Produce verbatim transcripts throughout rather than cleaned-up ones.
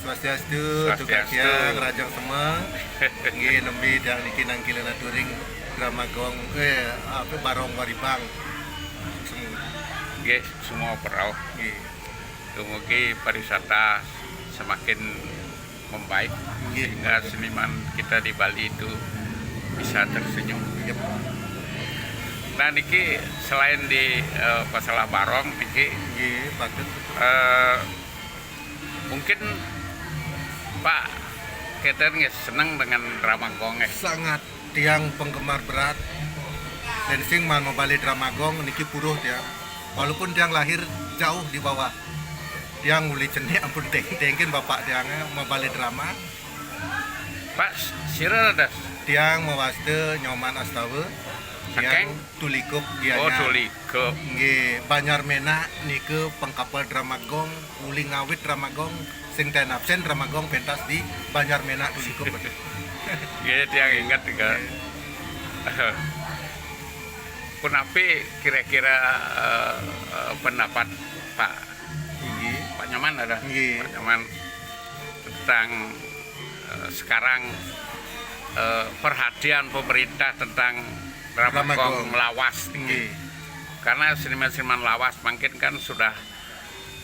Swastiastu, Swastiastu. Tukang tiang, rahajeng semeng. Nggih, nembe tiang niki nangkilin aturing drama gong, eh, apa, barong waribang. Semua. Nggih, semua perau. Nggih. Dumugi pariwisata semakin membaik, nggih, sehingga seniman kita di Bali itu bisa tersenyum. Yep. Nah, niki selain di, eh, masalah barong niki, nggih, patut. Eh, mungkin Pak Keter nggih seneng dengan drama gong nggih. Sangat, tiang penggemar berat. Dan sing man mabali drama gong niki puruh tiang. Walaupun tiang lahir jauh di bawah. Tiang uli cenik ampun teng-, tengkin bapak tiang, eh, mabali drama. Pak, sira dah? Tiang mawasta Nyoman Astawa. Saking? Tiang Tulikuk, oh, Gianyar. Tulikuk. Nggih, Banjar Menak nika pengkapal drama gong, uli ngawit drama gong, sing ten absen drama gong pentas di Banjar Menak Tulikuk. Nggih, tiang inget nika. Nggih. Punapi kira-kira, eh, eh, pendapat Pak, nggih, Pak Nyoman ada? Nggih. Pak Nyoman tentang, eh, sekarang, eh, perhatian pemerintah tentang drama gong lawas. Nggih. Karena seniman-seniman lawas mungkin kan sudah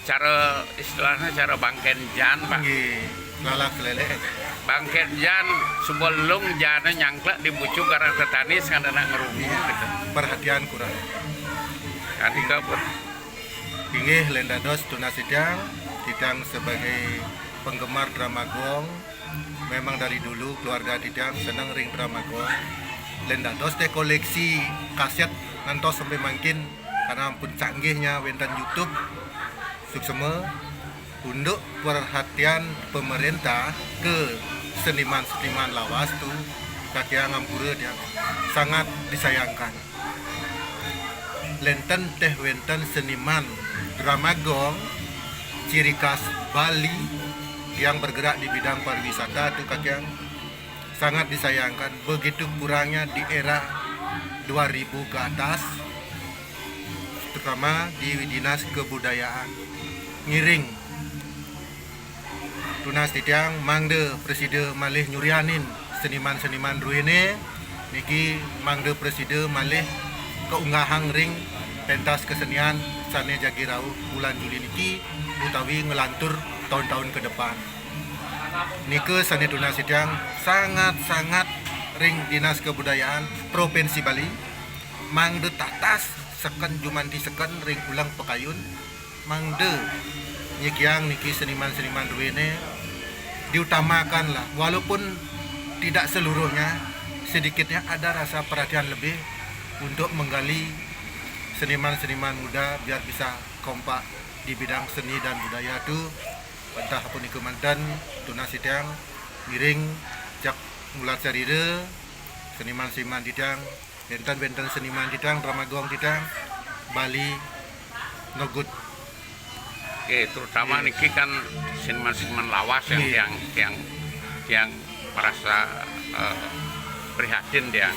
cara istilahnya cara bangken jan, Pak. Nggih, lalak lele. Bangken jan, sebelum jana nyangklek di bucu karang tetani sing ada nak ngerungu gitu. Perhatian kurang. Kan kabut. Inggih, len dados tunas titiang, titiang sebagai penggemar drama gong, memang dari dulu keluarga titiang seneng ring drama gong. Len dados teh koleksi kaset ngantos sampai mangkin karena ampun canggihnya wenten YouTube. Suksema untuk perhatian pemerintah ke seniman-seniman lawas tu, katiang ampura tiang sangat disayangkan. Lenten teh wenten seniman drama gong ciri khas Bali yang bergerak di bidang pariwisata tu katiang sangat disayangkan, begitu kurangnya di era dua ribu ke atas, terutama di Dinas Kebudayaan. Ngiring tunas titiang mangda presida malih nyurianin seniman-seniman druene niki mangda presida malih keunggahang ring pentas kesenian sane jagi rauh bulan Juli niki utawi ngelantur tahun-tahun ke depan. Nika sane tunas titiang sangat-sangat ring Dinas Kebudayaan Provinsi Bali mangda tatas seken jumanti seken ring uleng pakayun mangda nyikiang niki seniman-seniman druene diutamakan lah, walaupun tidak seluruhnya, sedikitnya ada rasa perhatian lebih untuk menggali seniman-seniman muda biar bisa kompak di bidang seni dan budaya tu. Wantah ampun nika manten tunas titiang ngiring jak ngulat sarira seniman-seniman titiang, wenten-wenten seniman titiang, drama gong titiang, Bali no good. Oke, terutama niki kan seniman-seniman lawas yang, yang, yang, yang merasa, eh, prihatin dia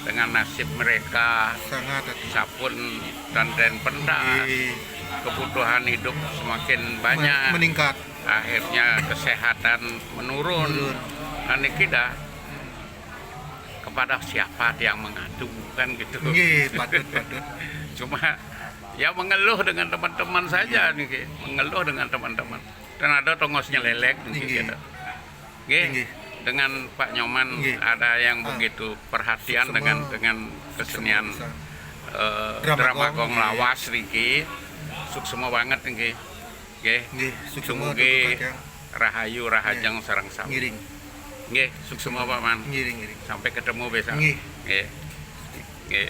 dengan nasib mereka. Sangat. Sapun dan den pentas, kebutuhan hidup semakin banyak, meningkat, akhirnya kesehatan menurun. Menurun. Nah, niki dah kepada siapa dia mengadu kan gitu. Nggih, patut, patut. Cuma ya mengeluh dengan teman-teman saja niki, mengeluh dengan teman-teman. Dan ada tongosnya lelek niki gitu. Nggih. Dengan Pak Nyoman ada yang begitu perhatian dengan, dengan kesenian, eh, drama gong lawas niki. Suksema banget niki. Nggih. Nggih, suksema. Dumugi rahayu rahajeng sareng sami. Ngiring. Nggih, suksema Pak Man. Ngiring, ngiring. Sampai ketemu besok. Nggih. Nggih. Nggih.